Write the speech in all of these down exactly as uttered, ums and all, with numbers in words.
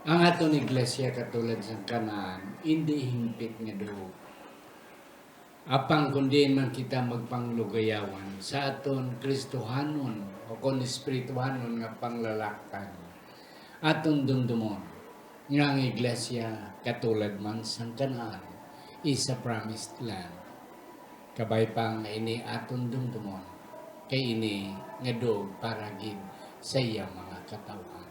Ang aton iglesia katulad sang Canaan, indi himpit nga duog. Apang kon diin man kita magpanglugayawan sa aton Kristohanon o kon espirituhanon nga panglalaktan, aton dumdumon nga ang iglesia katulad man sang Canaan is a promised land. Kabay pa nga ini aton dumdumon, kay ini nga duog para gid sa iya mga katawhan.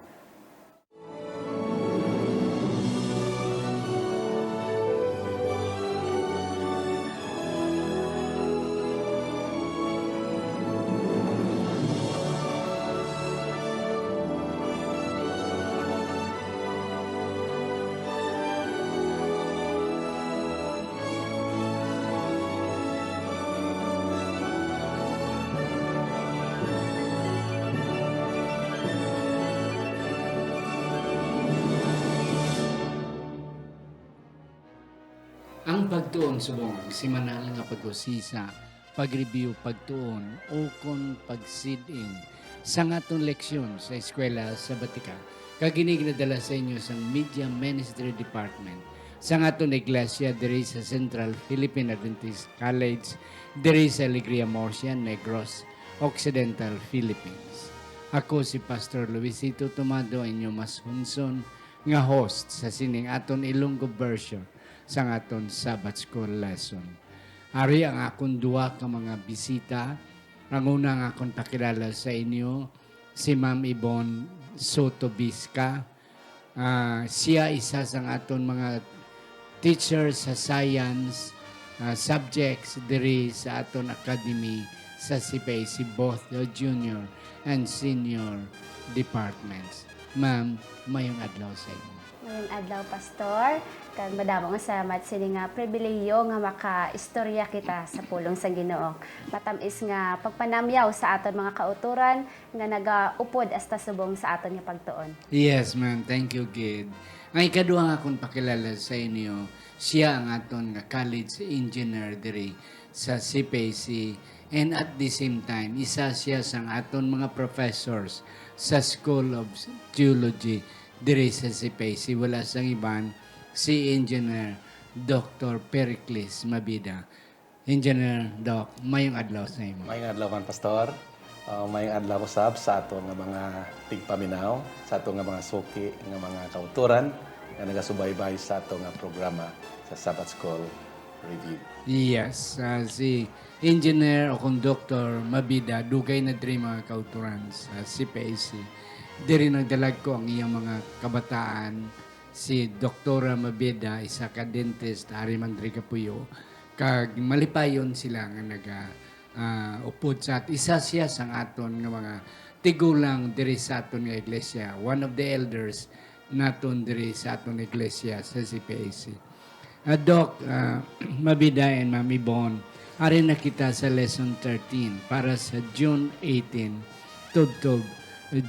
Ang pagtuon subong ang semanal nga pag-usisa, pag-review, pagtuon, ukon pag-sit-in sa aton leksyon sa eskwela sabatika, kag ini ginadala sa inyo sang Media Ministry Department sang aton iglesia diri sa Central Philippine Adventist College, diri sa Alegria Murcia, Negros Occidental, Philippines. Ako si Pastor Luisito Tomado, inyo mas hunson nga host sa sining aton Ilonggo version sang aton Sabbath School lesson. Ari ang akon duha ka mga bisita. Ang una nga akon pakilala sa inyo, si Ma'am Yvonne Soto Bisca. Ah, siya isa sang aton mga teacher sa science, ah, subjects diri sa aton academy sa C P A C, both the junior and senior departments. Ma'am, mayong adlaw sa inyo. Mayong adlaw, Pastor. Kag madamo nga salamat sini nga pribilehiyo nga makaistorya kita sa pulong sang Ginoo. Matamis nga pagpanamyaw sa aton mga kautoran nga nagaupod hasta subong sa aton nga pagtuon. Yes, ma'am. Thank you, gid. Ang ikaduha nga akon pakilala sa inyo, siya ang aton nga college engineer diri sa C P A C, and at the same time, isa siya sang aton mga professors sa School of Theology diri sa C P A C. Wala sang iban, si Engineer Doctor Pericles Mabida. Engineer Doc, mayong adlaw sa imo. Mayong adlaw man, Pastor. Ah, mayong adlaw usab sa ato nga mga tigpaminaw, sa ato nga mga suki nga mga kautoran nga nagasubaybay sa ato nga programa sa Sabbath School Review. Yes, ah, si Engineer o kung Doktor Mabida, dugay na diri mga kautoran sa C P A C. Diri nagdalagko ang iyang mga kabataan. Si Doktora Mabida, isa ka dentist, ari man diri kapuyo, kag malipayon sila nga naga, ah, upod sa at-, isa siya sang aton nga mga tigulang diri sa aton nga iglesia, one of the elders naton diri sa aton iglesia sa C P A C. Ah, Doc, ah, Mabida and Ma'am Yvonne, ari na kita sa lesson thirteen para sa June eighteen tubtob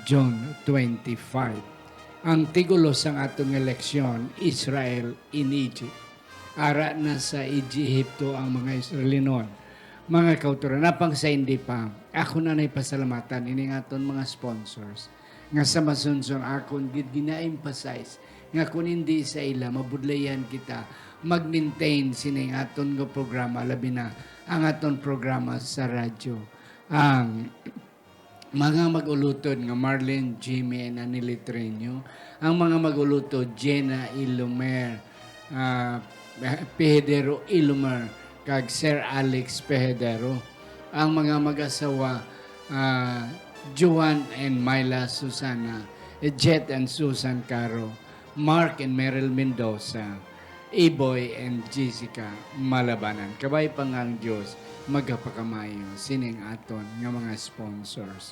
June twenty-five. Ang titulo sang aton nga leksyon, Israel in Egypt. Ara na sa Egipto ang mga Israelinon. Mga kautoran, apang sa hindi pa, ako na nay pasalamatan ining aton mga sponsors nga sa masunson akon gid gina-emphasize nga kun hindi sa ila, mabudlayan kita mag-maintain sining aton nga programa, labi na ang aton programa sa radyo. Ang mga mag-ulutod nga Marlene, Jimmy, and Annie Litreño, ang mga mag-ulutod, Jenna Ilomer, ah, Pehedero Ilomer, kag Sir Alex Pehedero, ang mga mag-asawa, ah, Joan and Myla Susana, Jet and Susan Caro, Mark and Meryl Mendoza, Iboy and Jessica Malabanan. Kabay pa nga ang Dios magapakamayo sining aton nga mga sponsors.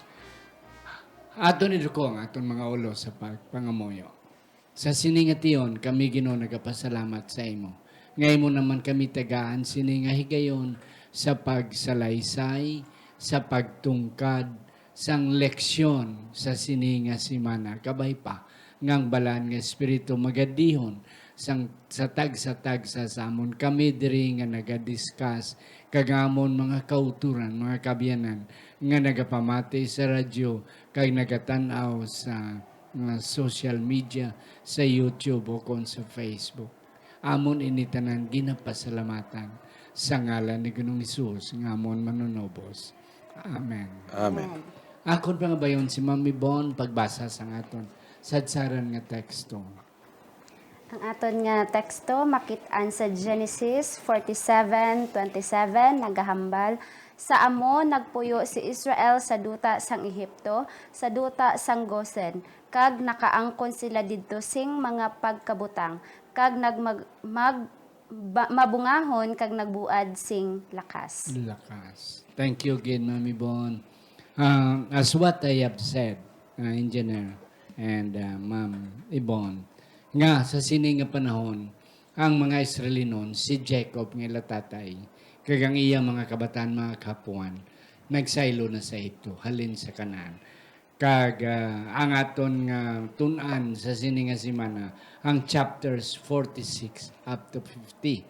Aton iduko ang aton mga ulo sa pagpangamuyo. Sa sini nga tion, kami, Ginoo, nagapasalamat sa imo, nga imo naman kami tagaan sini nga higayon sa pagsalaysay, sa pagtungkad, sang leksyon sa sini nga semana. Kabay pa nga ang Balaan nga Espiritu magadihon sang, sa tagsa-tagsa sa amon. Kami diri nga naga-discuss kag amon mga kauturan, mga kaabyanan nga nagapamati sa radyo kag nagatan-aw sa nga social media, sa YouTube, o kon sa Facebook. Amon ini tanan ginapasalamatan sa ngalan ni Ginoong Hesus nga amon Manunubos. Amen. Amen. Amen. Akon pangabayon si Ma'am Yvonne pagbasa sang aton sadsaran nga teksto. Ang aton nga teksto makit-an sa Genesis forty-seven twenty-seven, nagahambal, "Sa amo nagpuyo si Israel sa duta sang Ehipto, sa duta sang Gosen, kag nakaangkon sila didto sing mga pagkabutang, kag nagmag-, mag-, ba-, mabungahon kag nagbuad sing lakas." Lakas. Thank you again, Ma'am Yvonne. Ah, as what I have said, ah, Engineer and, ah, Ma'am Yvonne, nga sa sini nga panahon, ang mga Israelinon, si Jacob nga ila tatay, kag ang iya mga kabataan, mga kahapuan, nagsaylo na sa Egipto, halin sa Canaan. Kag, ah, ang aton nga tun-an sa sini nga semana, ang chapters forty-six up to fifty.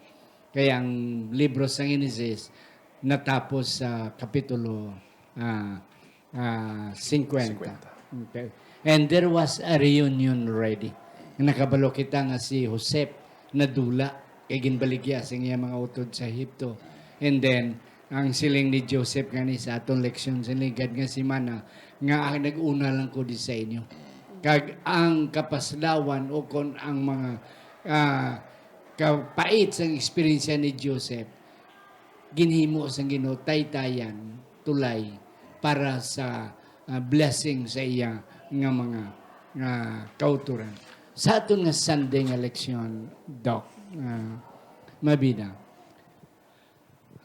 Kay ang libro sa Genesis natapos sa kapitulo, ah, ah, fifty. Fifty. Okay. And there was a reunion ready. Nakabalo kita nga si Josep nadula kay ginbaligya sa iya mga utod sa Egipto. And then, ang siling ni Joseph gani sa aton leksyon sa ligad nga semana, nga, "Ah, nag-una lang ko di sa inyo." Kag ang kapaslawan o kon ang mga, ah, kapait sang eksperyensya ni Joseph, ginhimo sang Ginoo taytayan, tulay para sa, ah, blessing sa iya nga mga, ah, kauturan. Sa aton nga Sunday nga leksyon, Doc, ah, Mabida,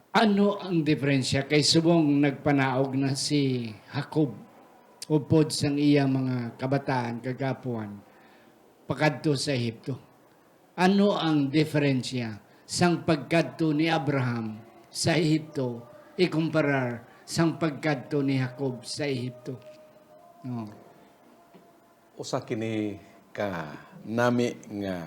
ano ang diferensya kay subong nagpanaog na si Jacob upod sang iya mga kabataan kag kahapuan pakadto sa Egipto? Ano ang diferensya sang pagkadto ni Abraham sa Egipto ikumparar sang pagkadto ni Jacob sa Egipto? No. Usa kini ka nami nga,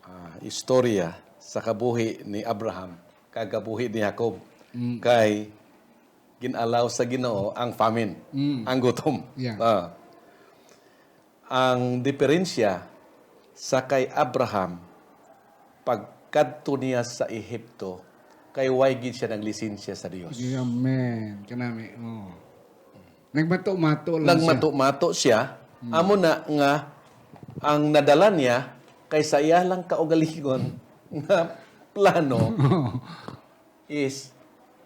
ah, istorya sa kabuhi ni Abraham kag kabuhi ni Jacob. Mm. Kay gin-allow sa Ginoo ang famine, Mm. ang gutom. Yeah. Ah. Ang diferensya sa kay Abraham, pagkadto niya sa Ehipto, kay way gid siya naglisensya sa Dios. Amen. Kanami, oh. Nagmato-mato lang siya. Nagmato-mato siya. Hmm. Amo na nga ang nadala niya kay sa iya lang kaugalingon nga plano is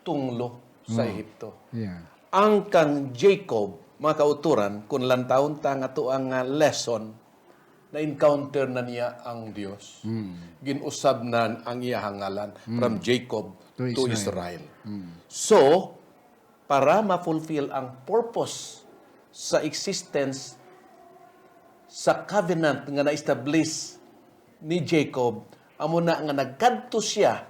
tunglo sa Oh. Ehipto. Yeah. Ang kang Jacob, mga kauturan, kung lantawon ta nga to ang, ah, lesson, na-encounter na niya ang Dios. Mm. Gin-usab na ang iyahang ngalan Mm. from Jacob To to Israel. Israel. Mm. So, para ma-fulfill ang purpose sa existence sa covenant nga na-establish ni Jacob, amo na nga nagkadto siya,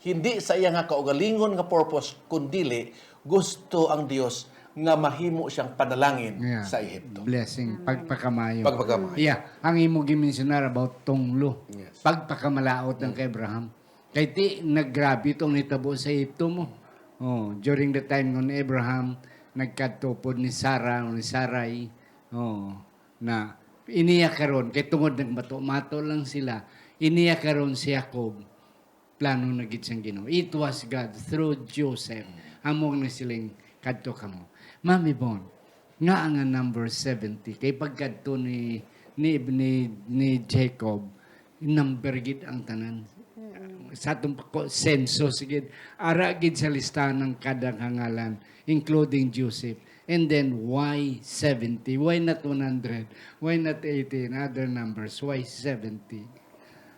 hindi sa iya nga kaugalingon nga purpose, kundili gusto ang Dios nga mahimo siyang panalangin Yeah. sa Ehipto. Blessing, Amen. Pagpakamaayo. Pagpakamaayo. Yeah, ang imo gimensionar about tunglo. Yes. Pagpakamalaut ng Mm. kay Abraham. Kay ti, naggrabe itong nitabo sa Ehipto mo. Oh, during the time ni Abraham, nagkadto pod ni Sarah, ni Sarai, oh, na iniya karon, kay tungod nagmato-mato lang sila, iniya karon si Jacob, plano na gid sang Ginoo. It was God through Joseph. Amo ang nasiling, "Kadto kamo." Ma'am Yvonne, nga nga number seventy, kay pagkadto ni, ni, ni, ni Jacob, number gid ang tanan. Mm. Sa atong pagko-, census gid, ara gid sa listahan ang kada kangalan, including Joseph. And then, why seventy? Why not one hundred? Why not eighty and other numbers? Why seventy?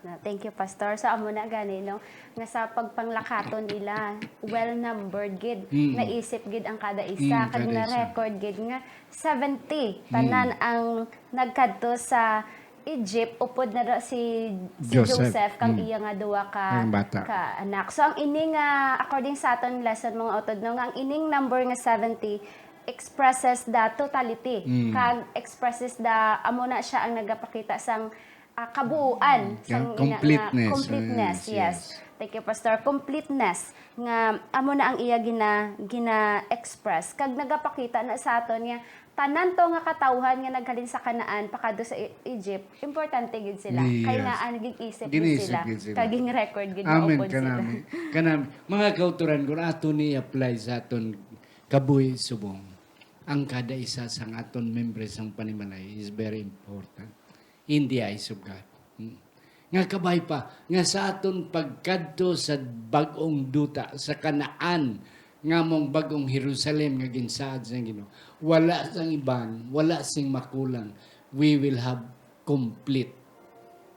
Na, thank you, Pastor. So, amo na gani, no, nga sa pagpanglakaton nila, well-numbered gid, Mm. naisip gid ang kada isa, Mm, kag kada isa. na-record gid nga seventy, Mm. tanan ang nagkadto sa Egypt, upod na daw si, si Joseph. Joseph, kang Mm. iya nga duwa ka, Ang bata. ka anak. So, ang ini nga, according sa aton lesson, mga utod, no, nga ang ining number nga seventy expresses the totality, Mm. kag expresses the, amo na siya ang nagapakita sang ah, kabuuan Mm, sang completeness. Ina nga completeness, Yes, yes. Yes. Thank you, Pastor. Completeness nga amo na ang iya gina gina-express kag nagapakita na sa aton nga tanan to nga katawhan nga naghalin sa Canaan pakadto sa E- Egypt, importante gid sila. Kay Yes. naa naging isip gid Gin-isip sila. gid sila. Kag ging-record gid Amen, maupod sila. Kanami. Kanami. Mga kauturan, kung ato ni apply sa aton kabuhi subong, ang kada isa sang aton membro sang panimalay is very important in the eyes of God. Hmm. Nga kabay pa, nga sa aton pagkadto sa bag-ong duta, sa Canaan, nga mong bag-ong Jerusalem nga ginsaad sang Ginoo, wala sang iban, wala sing makulang. We will have complete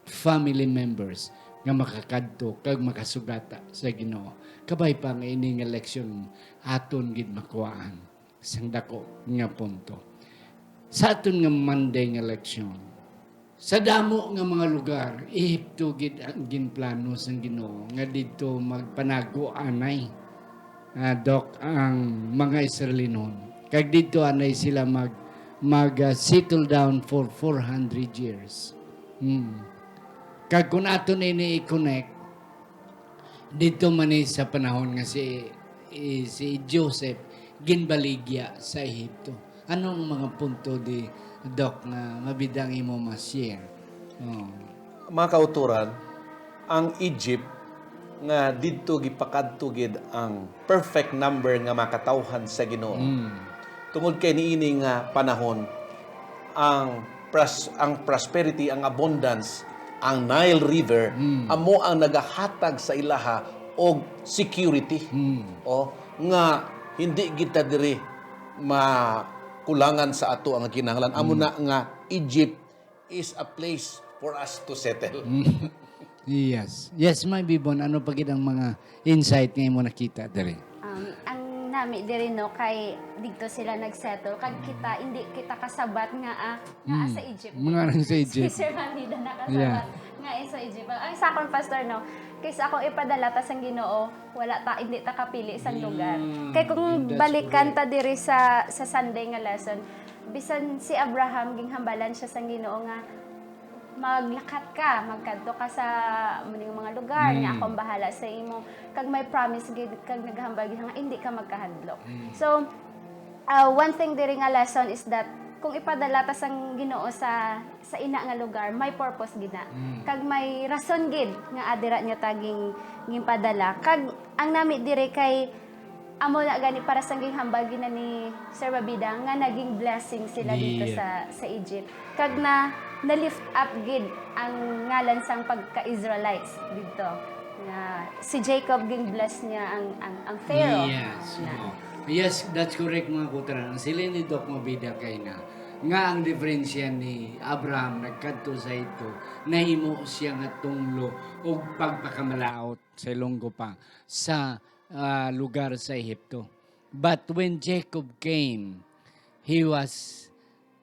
family members nga makakadto kag makasugata sa Ginoo. Kabay pa nga ini nga leksyon aton gid makuhaan sang dako nga punto. Sa aton nga Monday nga leksyon, sa damo nga mga lugar, Ehipto gid ang ginplano sang Ginoo nga didto magpanago anay, ah, Doc, ang mga Israelinon. Kag didto anay sila mag mag ah, settle down for four hundred years. Hmm. Kag kung aton ini i-connect, didto man ni sa panahon nga si i- si Joseph ginbaligya sa Ehipto. Ano ang mga punto di, Doc, nga mabidang imo ma-share? Oh. Mga kauturan, ang Egypt nga didto gipakadto gid ang perfect number nga mga katawhan sa Ginoo. Mm. Tungod kay niini nga panahon, ang pras- ang prosperity, ang abundance, ang Nile River Mm. amo ang nagahatag sa ilaha og security. Mm. O nga hindi kita diri makulangan sa ato ang kinahanglan. Amo Mm. na nga Egypt is a place for us to settle. Mm. Yes. Yes, my Bibon, ano pa gid ang mga insight nga imo nakita diri? Um, ang nami diri, no, kay didto sila nagsettle kag kita hindi kita kasabat nga ah, nga ah, Mm. sa Egypt. Mga nang sa Egypt. Si Sir Manida nakasabat Yeah. nga eh, sa Egypt. Ang sa akon, Pastor, no, kay sa akong ipadala ta sang Ginoo, wala ta, hindi ta kapili sang lugar. Mm, Kay kung that's balikan correct. Ta diri sa sa Sunday nga lesson, bisan si Abraham, ginghambalan siya sang Ginoo nga maglakat ka, magkadto ka sa muning mga lugar nga Mm. akong bahala sa imo, kag may promise gid kag naghambal gid nga hindi ka magkahadlok. Mm. So, ah, one thing diri nga lesson is that kung ipadala ta sang Ginoo sa sa ina nga lugar, may purpose gid na. Mm. Kag may rason gid nga adira niya ta ging ginpadala. Kag ang nami diri kay amo na gani para sa ginghambal gid na ni Sir Babida nga naging blessing sila dito Yeah. sa sa Egypt. Kag na na-lift up gid ang ngalan sang pagka-Israelites dito. Nga si Jacob gin-bless niya ang ang, ang Pharaoh. Yes. Na. Oo. Yes, that's correct, mga kauturan. Ang siling ni Doc Mabida kay na nga ang diferensya ni Abraham nagkadto sa Ehipto, nahimo siya nga tunglo og pagpakamalaut sa ilonggo pa sa ah, lugar sa Ehipto. But when Jacob came, he was,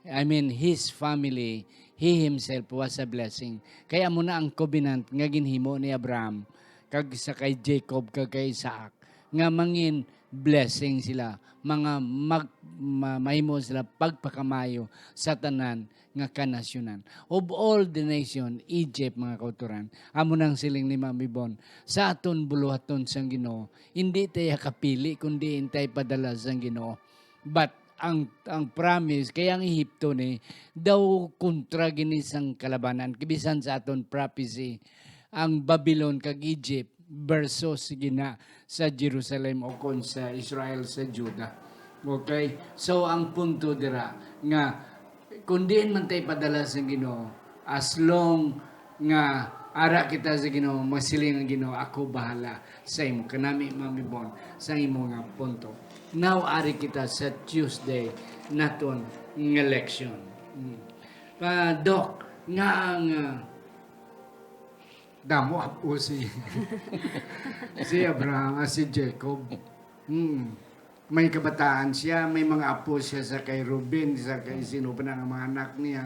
I mean, his family, he himself was a blessing. Kaya amo na ang covenant nga ginhimo ni Abraham kag sa kay Jacob kag kay Isaac nga mangin blessing sila, mga mag, ma, mahimo sila pagpakamayo sa tanan nga kanasyonan. Of all the nation, Egypt, mga kauturan, amo nang siling ni Ma'am Yvonne, sa aton buluhaton sang Ginoo, hindi tayo kapili, kundi intay padala sang Ginoo. But ang ang promise kay ang Ehipto ni daw kontra gini sang kalabanan bisan sa aton prophecy ang Babylon kag Egypt versus gina sa Jerusalem o kon sa Israel, sa Judah. Okay? So ang punto dira nga kung diin man tay padala sa Ginoo, as long nga ara kita sa Ginoo, masiling ang Ginoo, "Ako bahala sa imo." Kanami, Ma'am Yvonne, sa imo nga punto. Now, ari kita sa Tuesday naton nga leksyon. Mm. Pa, Doc, nga ang ah, damo apo si si Abraham, ah, si Jacob. Mm. May kabataan siya, may mga apo siya sa kay Ruben, sa kay sino pa na nga mga anak niya.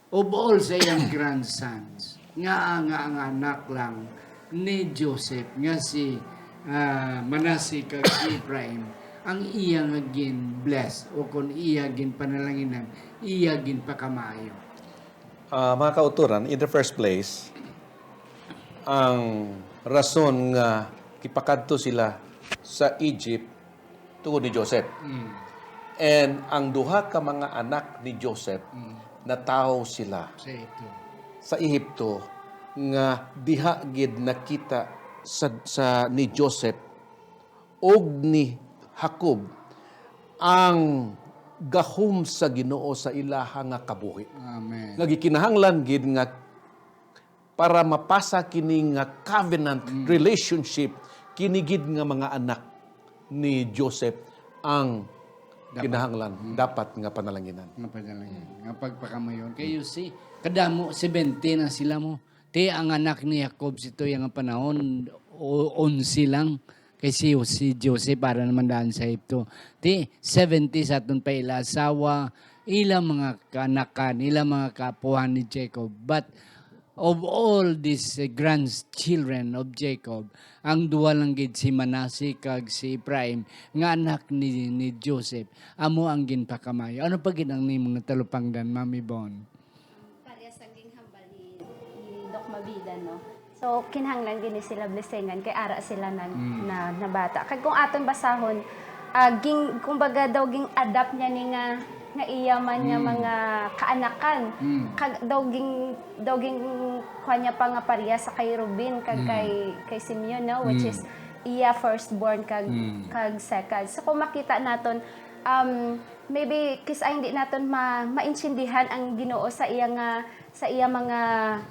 Of all sa iyang grandsons, nga, nga ang anak lang ni Joseph, nga si ah, Manasseh kag si Ephraim, ang iya nga gin-bless o kon iya ginpanalanginan, iya ginpakamaayo. Ah, mga kauturan, in the first place, ang rason nga gipakadto sila sa Egypt tungod ni Joseph. Mm. And ang duha ka mga anak ni Joseph, Mm. natawo sila Sa ito. sa Ehipto, nga diha gid nakita sa, sa ni Joseph ug ni Jacob ang gahom sa Ginoo sa ilaha nga kabuhi. Amen. Nga gikinahanglan gid nga para mapasa kini nga covenant Mm. relationship, kini gid nga mga anak ni Joseph ang Dapat. kinahanglan, Mm. dapat nga panalanginan. Nga panalanginan, nga pagpakamayon. Kay you see, kadamo, seventy na sila mo. Ti ang anak ni Jacob sito yang panahon, o, onse lang. Kay si, si Joseph para naman daan sa Egipto. Ti, seventy sa aton pa ila asawa, ila mga kaanakan, ila mga kaapuhan ni Jacob. But of all these, uh, grandchildren of Jacob, ang duha lang gid si Manasseh kag si Ephraim, nga anak ni, ni Joseph, amo ang ginpakamayo. Ano pa gid ang nimong natalupangdan, Ma'am Yvonne? Parehas ang ginhambal ni, ni Doc Mabida, no? So, kinahanglan gini sila blessingan kay ara sila na, Mm. na, na bata. Kag kung aton basahon, ah, ging, kumbaga daw ging-adapt niya ni nga, nga iya man nga Mm. mga kaanakan. Mm. Kag daw ging, daw ging kuha niya pa nga parehas sa kay Ruben kag Mm. kay, kay Simeon, no? Which Mm. is iya firstborn kag, Mm. kag second. So, kung makita naton, um, maybe kis-a hindi naton ma-, maintindihan ang Ginoo sa iya nga, sa iya mga,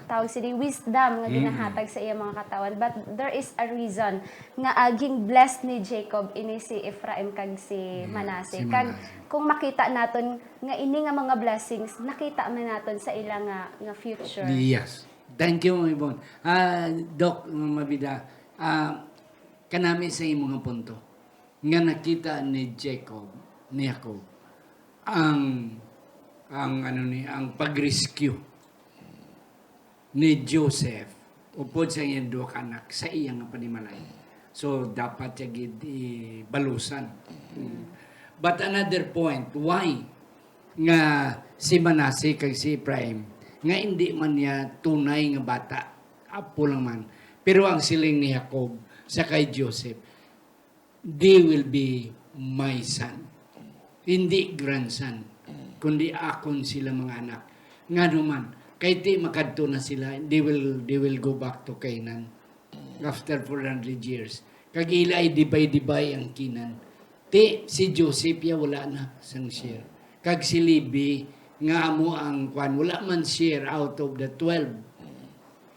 tawag sini, wisdom nga Mm. ginahatag sa iya mga katawhan. But there is a reason nga, ah, gin-bless ni Jacob ini si Ephraim kag si Mm, Manasseh. si Kag Manasseh. kung makita naton nga ini nga mga blessings, nakita man naton sa ila nga, nga future. Yes. Thank you, Ma'am Yvonne. Ah, Doc, Ma'am Mabida, ah, kanami sa imo nga punto nga nakita ni Jacob, ni Jacob, ang, ang ano ni, ang pag-rescue ni Joseph upod sa iyang duha ka anak sa iya nga panimalay. So, dapat siya gid ibalusan. Mm. But another point, why nga si Manasseh kag si Ephraim nga hindi man niya tunay nga bata, apo lang man. Pero ang siling ni Jacob sa kay Joseph, "They will be my son." Hindi grandson, kundi akon sila mga anak. Ngano man, kay ti makadto na sila, they will, they will go back to Canaan after four hundred years. Kag ila ay dibay-dibay ang Canaan. Ti, si Joseph ya wala na sang share. Kag si Levi, nga amo ang kwan, wala man share out of the twelve.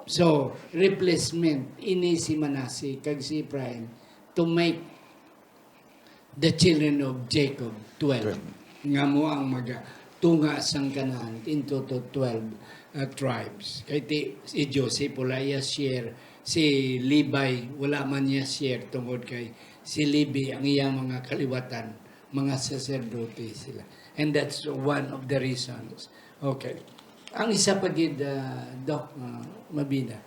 So, replacement, ini si Manasseh, kag si Ephraim, to make the children of Jacob twelve, Twelve. nga mo ang magatunga sang Canaan into to twelve, uh, tribes. Kay ti, si Joseph wala iya share, si Levi wala man niya share tungod kay si Levi ang iyang mga kaliwatan, mga saserdote sila. And that's one of the reasons. Okay. Ang isa pa gid, uh, Doc, uh, Mabida,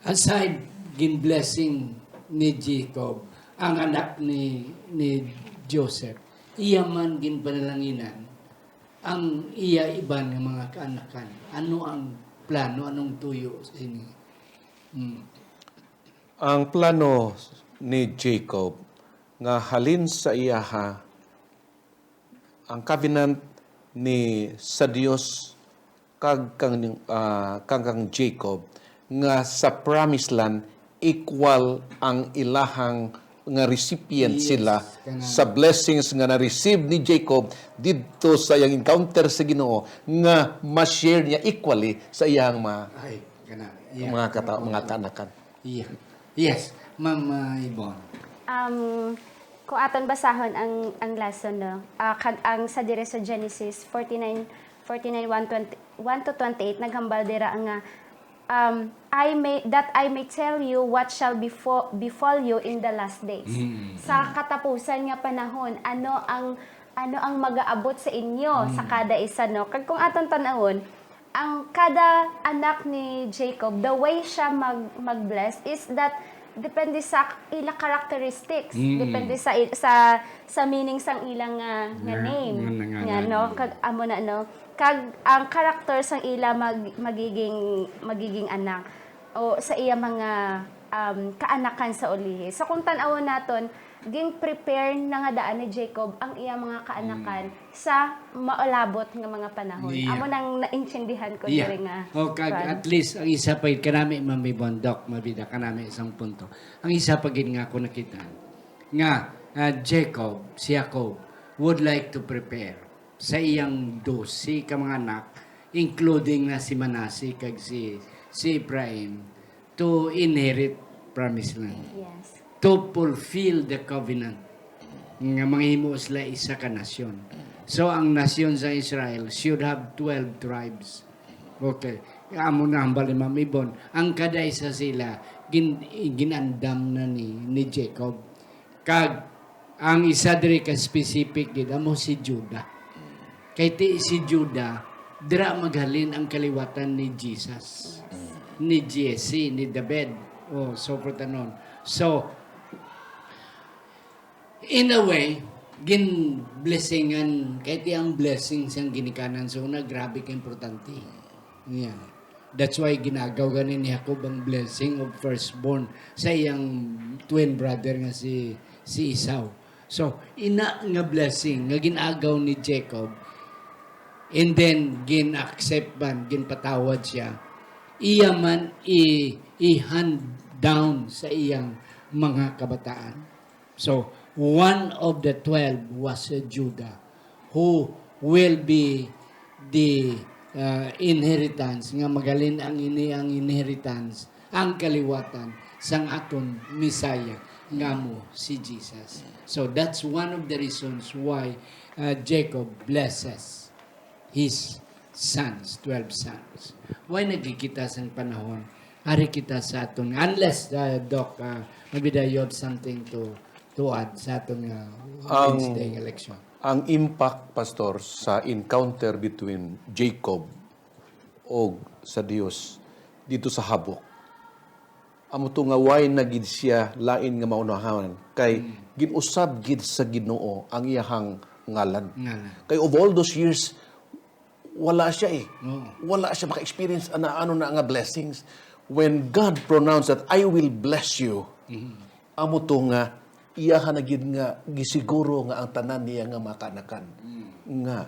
aside gin-blessing ni Jacob ang anak ni, ni Joseph, iya man ginpanalanginan ang iya iban nga mga kaanakan. Ano ang plano? Anong tuyo sa ini? Hmm. Ang plano ni Jacob nga halin sa iyaha ang covenant ni sa Dios kag kang, ah, kang, kang Jacob, nga sa promised land equal ang ilahang nga recipient Yes, sila kanang sa blessings nga na-receive ni Jacob didto sa iyang encounter sa Ginoo, nga ma-share niya equally sa iyang mga Ay, kanang, yeah. mga kata-, mga kaanakan. Yeah. Yes, Ma'am, uh, Yvonne. Um, kung aton basahon ang, ang lesson, no? Ah, kag ang sa dire sa Genesis forty-nine, forty-nine, one twenty, one to twenty-eight, naghambal dira nga, um, "I may, that I may tell you what shall befo-, befall you in the last days." Mm. Sa katapusan nga panahon, ano ang, ano ang magaabot sa inyo, sa Mm. kada isa, no? Kag kung aton tan-awon, ang kada anak ni Jacob, the way siya mag-, mag-bless is that depende sa ila characteristics, Mm. depende sa il-, sa, sa meaning sang ilang, ah, nga Nga, name. nga, nga, Nga, nga no? name. Kag amo na, no? Kag ang character sang ila mag-, magiging, magiging anak o sa iya mga, um, kaanakan sa ulihi. So, kung tan-awon naton, ging-prepare na nga daan ni Jacob ang iya mga kaanakan Mm. sa maulabot nga mga panahon. Yeah. Amo nang naintindihan ko Yeah. diri nga O, kag kuan. at least, ang isa pa, kanami, Ma'am Yvonne, Doc, mabida kanami isang punto. Ang isa pa gid nga ako nakita, nga, ah, Jacob, si Jacob, would like to prepare sa iyang dose ka mga anak, including na si Manasseh kag si, si Ephraim, to inherit promised land, Yes. to fulfill the covenant, nga manghimo sila isa ka nasyon. So, ang nasyon sa Israel should have twelve tribes. Okay. Amo na ang bali, Ma'am Yvonne. Ang kada isa sila, gin-, ginandam na ni, ni Jacob. Kag ang isa diri ka specific gid, amo si Judah. Kay ti si Judah, dira maghalin ang kaliwatan ni Jesus, ni Jesse, ni David. Oh, so forth and on. So, in a way, gin-blessingan, kay ti ang blessing sang ginikanan sa una, grabe ka importante. Yeah. That's why ginagaw gani ni Jacob ang blessing of firstborn sa iyang twin brother nga si, si Esau. So, ina nga blessing nga gin-agaw ni Jacob, and then gin-accept man, ginpatawad siya, iya man i-, i-hand down sa iyang mga kabataan. So, one of the twelve was, uh, Judah, who will be the, uh, inheritance, nga magalin ang ini ang inheritance, ang kaliwatan sang aton Messiah, nga mo si Jesus. So, that's one of the reasons why, uh, Jacob blesses his sons, twelve sons. Why nagkikita sang panahon? Ari kita sa aton, unless, uh, Doc, uh, maybe that you have something to, to add sa aton nga Ang, Wednesday nga leksyon. ang impact, Pastor, sa encounter between Jacob og sa Dios dito sa Habok. Amo to nga why na gid siya lain nga maunahan, kay Mm. gin-usab gid sa Ginoo ang iyahang ngalan. Ngalan. Kay of all those years, wala siya eh. Oo. Wala siya maka-experience ana, ano na nga blessings. When God pronounced that, "I will bless you," Mhm. amo to nga iyaha na gid nga gisiguro nga ang tanan niya nga makanakan Mm. nga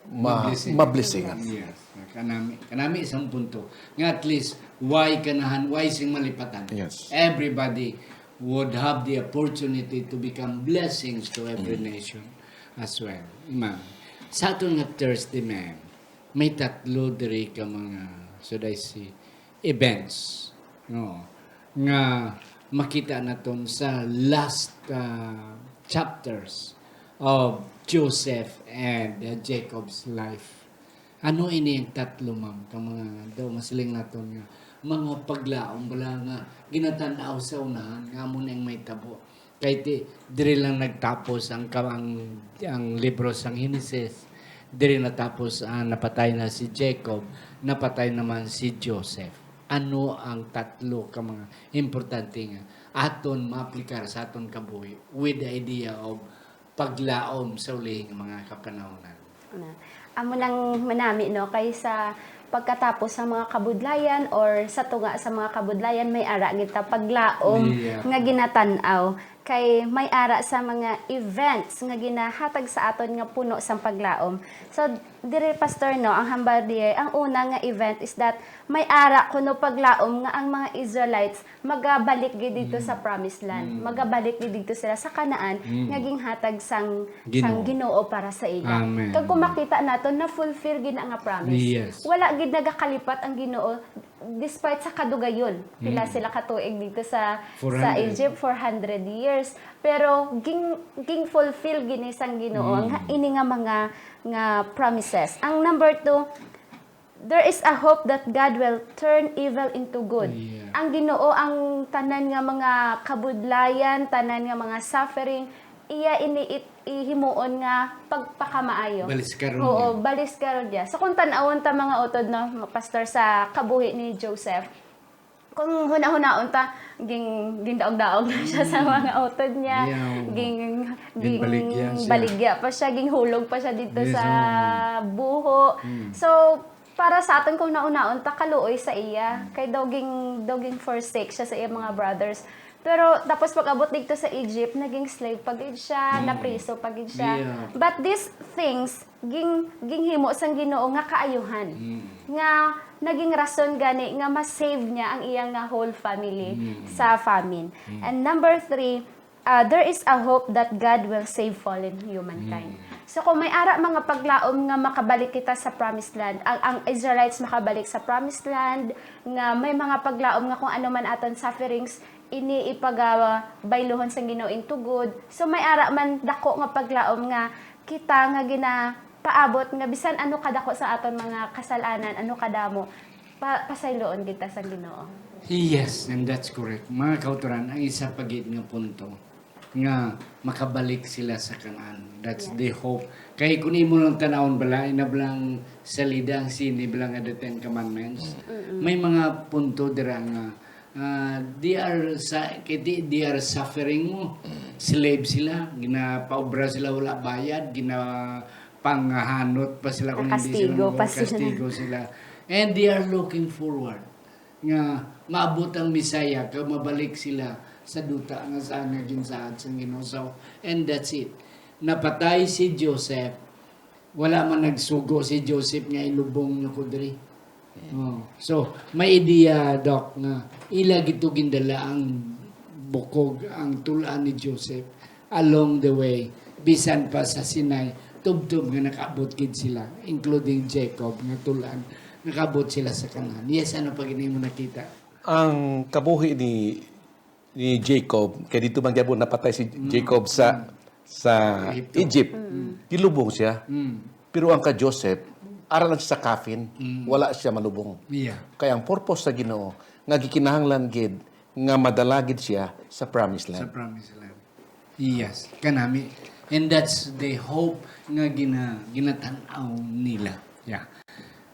ma-, Mablessing. mablessingan. Yes. Kanami, kanami isang punto. Nga at least, why kanahan, why sing malipatan? Yes. Everybody would have the opportunity to become blessings to every Mm. nation as well. Ma'am, sa aton nga Thursday, ma'am, may tatlo diri ka mga, should I say, events, no, nga makita naton sa last, ah, chapters of Joseph and, uh, Jacob's life. Ano ini ang tatlo, ma'am, ka mga daw masiling naton nga mga paglaom bala nga ginatan-aw sa unahan nga amo na ang may tabo? Kay ti-, diri lang nagtapos ang ka-, ang, ang libro sang Henesis. Diri natapos ang napatay na si Jacob, napatay naman si Joseph. Ano ang tatlo ka mga importante nga aton maaplikar sa aton kabuhi with the idea of paglaom sa ulihi nga mga kapanahonan? Na. Amo nang manami, no, kay sa pagkatapos sa mga kabudlayan or sa tunga sa mga kabudlayan, may ara gid ta paglaom Yeah. nga ginatan-aw. Kay may ara sa mga events nga ginahatag sa aton nga puno sang paglaom. So, diri, Pastor, no, ang hambal diay, ang una nga event is that may ara kuno paglaom nga ang mga Israelites magabalik gid dito Mm. sa promised land. Mm. Magabalik gid dito sila sa Canaan Mm. nga ginhatag sang, Ginoo. sang Ginoo para sa ila. Amen. Kag kung makita naton, na-fulfill gid na nga promise. Yes. Wala gid nagakalipat ang Ginoo despite sa kadugayon. Pila Mm. sila ka tuig dito sa, sa Four hundred. Egypt, four hundred years. Pero ging, ging-fulfill gid ni sang Ginoo Mm. ang ini nga mga, nga promises. Ang number two, there is a hope that God will turn evil into good. Yeah. Ang Ginoo, ang tanan nga mga kabudlayan, tanan nga mga suffering, iya ini it-, ihimuon nga pagpakamaayo. Baliskaron Oo, niya. baliskaron niya. So, kung tan-awon ta, mga utod, no, Pastor, sa kabuhi ni Joseph, Kung hunahunaon ta, ging-, gindaog-daog na siya sa Mm. mga utod niya. Yeah, oo. Ging-, Ginbaligya siya. Ginbaligya pa siya, ginhulog pa siya dito Yes, sa oo. Buho. Mm. So, para sa aton, kung nahunaon ta, kaluoy sa iya. Mm. Kay daw ging-, daw ging-forsake siya sa iya mga brothers. Pero tapos pag-abot dito sa Egypt, naging slave pa gid siya, Mm. napriso pa gid siya. Yeah. But these things, ging-, ginhimo sang Ginoo nga kaayuhan. Mm. Nga naging rason gani nga ma-save niya ang iya nga whole family Mm. sa famine. Mm. And number three, uh, there is a hope that God will save fallen humankind. Mm. So kung may ara mga paglaom nga makabalik kita sa promised land, ang, ang Israelites makabalik sa promised land, nga may mga paglaom nga kung ano man aton sufferings, ini ipagabayluhon sang Ginoo into good. So may ara man dako nga paglaom nga kita nga ginapaabot nga bisan ano kadako sa aton mga kasal-anan, ano kadamo, pa-, pasayloon gid ta sang Ginoo. Yes, and that's correct. Mga kautoran, ang isa pa gid nga punto nga makabalik sila sa Canaan. That's Yes. the hope. Kay kung imo lang tanawon bala, ina bala ang salida ang sini bala nga the Ten Commandments. Mm-mm. May mga punto dira nga, ah, they are sa, kay they, they are suffering mo. Mm. Slave sila, ginapaobra sila, wala bayad, ginapanghanot pa sila kung hindi sila Nakastigo pa sila. Nakastigo sila. And they are looking forward nga maabot ang Messiah kag mabalik sila sa duta nga saan nga ginsaad sang Ginoo. So, and that's it. Napatay si Joseph, wala man nagsugo si Joseph nga ilubong niyo ko diri. Oh. So, may idea, Doc, nga ila gid to gindala ang bukog, ang tul-an ni Joseph along the way, bisan pa sa Sinai, tubtob nga nakaabot gid sila, including Jacob nga tul-an, nakaabot sila sa Canaan. Yes, ano pa gid imo nakita? Ang kabuhi ni, ni Jacob, kay dito man gyapon napatay si Mm. Jacob sa, Mm. sa Egypt. Egypt. Mm. Gilubong siya. Mm. Pero ang ka Joseph, ara lang siya sa coffin, Mm. wala siya malubong. Yeah. Kaya ang purpose sa Ginoo, nga gikinahanglan gid nga madala gid siya sa promised Sa land. Promised land. Yes, kanami. And that's the hope nga gina-, ginatan-aw nila. Yeah.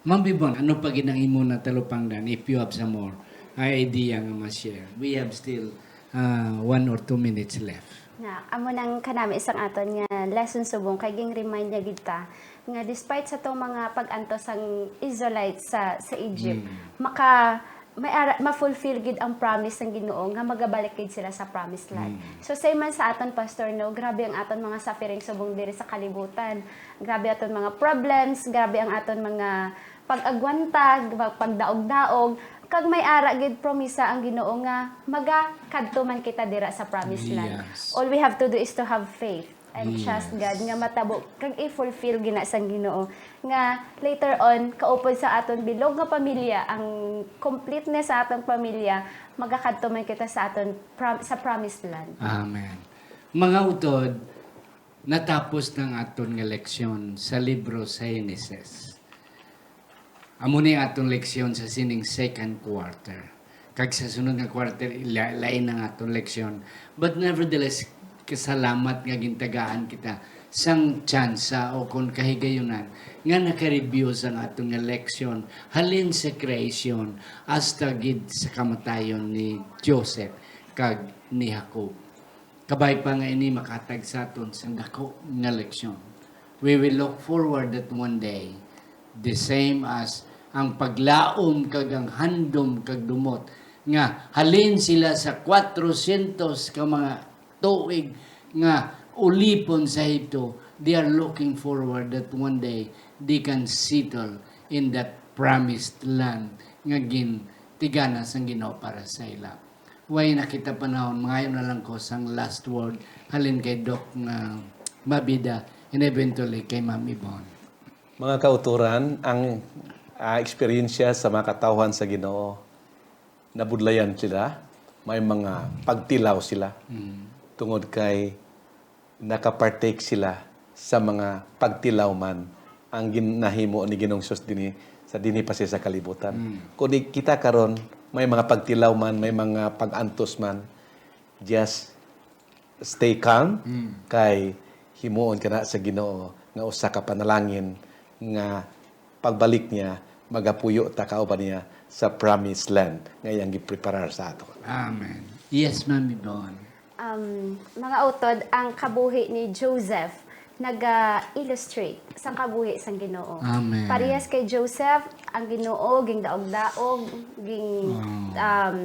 Ma'am Bibon, ano pa gid ang imo natalupangdan if you have some more idea nga ma-share? We have still, uh, one or two minutes left. Na, amo nang kanami sang aton nga lesson subong kay ging-remind niya gid ta nga despite sa tong mga pag-antos sang Israelites sa, sa Egypt, Mm. maka-, may ara-, ma-fulfill gid ang promise sang Ginoo nga magabalik gid sila sa promised land. Mm. So, same man sa aton, Pastor, no, grabe ang aton mga suffering subong diri sa kalibutan. Grabe aton mga problems, grabe ang aton mga pag-agwanta, pag-, pagdaog-daog, kag may ara gid promisa ang Ginoo nga magakadto man kita dira sa promised land. Yes. All we have to do is to have faith and Yes. trust God nga matabo kag i-fulfill gina sang Ginoo nga later on kaupod sa aton bilog nga pamilya, ang completeness sa atong pamilya, magakadto man kita sa aton prom-, sa promised land. Amen. Mga utod, natapos na ang aton nga leksyon sa libro sa Henesis. Amo ni aton leksyon sa sining second quarter. Kag sa sunod nga quarter, ila-, lain ang aton leksyon. But nevertheless, kasalamat nga gintagaan kita sang tsansa o kon kahigayunan nga naka-review sang aton nga leksyon halin sa creation hasta gid sa kamatayon ni Joseph kag ni Jacob. Kabay pa nga ini makahatag sa aton sang dako nga leksyon. We will look forward that one day, the same as ang paglaom kag ang handom kag dumot nga halin sila sa kwatrosyentos ka mga tuig nga ulipon sa Egipto, they are looking forward that one day they can settle in that promised land nga gintigana sang Ginoo para sa ila. Way na kita panahon, mangayo na lang ko sang last word halin kay Doc nga Mabida and eventually kay Ma'am Yvonne. Mga kautoran, ang, ah, eksperyensya sa mga katawhan sa Ginoo, nabudlayan sila, may mga pagtilaw sila. Mm. Tungod kay nakapartake sila sa mga pagtilaw man ang gin-, nahimo ni Ginoong Hesus dinhi sa, dinhi pa siya sa kalibutan. Mm. Kundi kita karon, may mga pagtilaw man, may mga pag-antos man, just stay calm, Mm. kay himuon kana sa Ginoo nga usa ka panalangin nga pagbalik niya magapuyo ta kauban niya sa promised land nga iyang gipreparar sa ato. Amen. Yes, Ma'am Yvonne. Um, mga utod, ang kabuhi ni Joseph naga-illustrate sa kabuhi sang Ginoo. Amen. Parehas kay Joseph, ang Ginoo gingdaog-daog, ging um,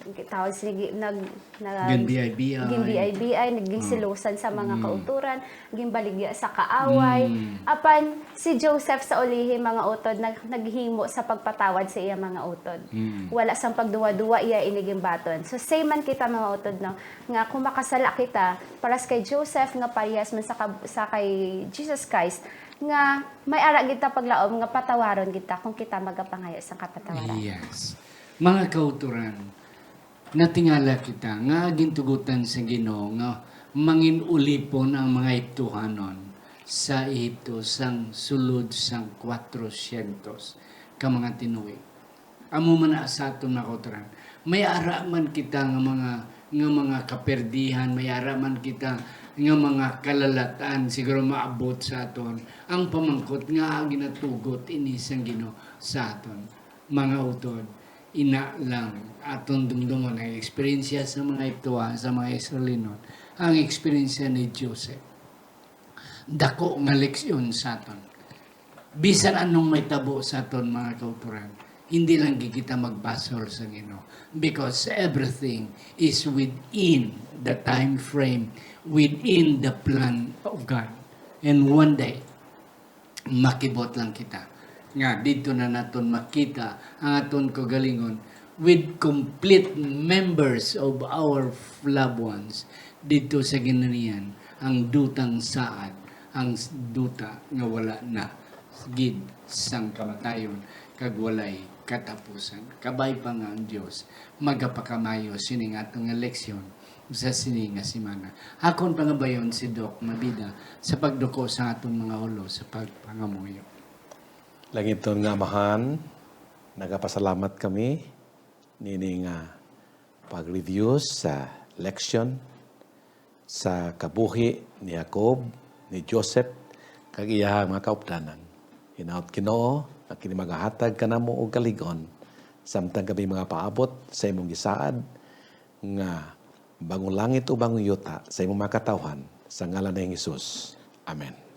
tawag sini gi- nag nag Ginbiay-biay. ginbiay-biay, naging silusan sa mga kauturan, ginbaligya sa kaaway. Mm. Apan si Joseph sa ulihi, mga utod, nag, naghimo sa pagpatawad sa iya mga utod. Mm. Wala sang pagduwa-duwa iya ini ginbaton. So same man kita, mga utod, no, nga kung makasala kita, paras kay Joseph nga parehas man sa, kab- sa kay Jesus Christ, nga may ara gid ta paglaom nga patawaron gid ta kung kita magapangayo sang kapatawaran. Yes. Mga kauturan, natingala kita nga gintugutan sa Ginoo nga mangin-ulipon ang mga Ehiptohanon sa Ehipto sang sulod sang kwatrosyentos ka mga tinuig. Amo man na sa aton, mga kauturan. May ara man kita nga mga, nga mga kaperdihan, may ara man kita nga mga kalalatan, siguro maabot sa aton. Ang pamangkot nga ginatugot ini sang Ginoo sa aton, mga utod. Ina lang aton dumdumon ang eksperyensya sa mga Ehiptoha, sa mga Israelinon, ang eksperyensya ni Joseph. Dako nga leksyon sa aton. Bisan anong may tabo sa aton, mga kauturan, hindi lang gid kita magbasol sa Ginoo, because everything is within the time frame, within the plan of God. And one day, makibot lang kita nga dito na naton makita ang aton kagalingon with complete members of our loved ones dito sa ginanian, ang dutang saad, ang s- duta nga wala na gid sang kamatayon kag walay katapusan. Kabay pa nga ang Dios magapakamayo sining aton nga leksyon sa sini nga semana. Akon pangabayon si Doc Mabida sa pagduko sa aton mga ulo sa pagpangamuyo. Langiton nga Amahan, nagapasalamat kami nini nga pag-review sa leksyon sa kabuhi ni Jacob, ni Joseph, kag iya mga kaupdanan. Hinaot, Ginoo, nga kini magahatag kanamo og kalig-on samtang kami magapaabot sa imong gisaad nga bangong langit o bangong yuta sa imong mga katawhan, sa ngalan ni Jesus. Amen.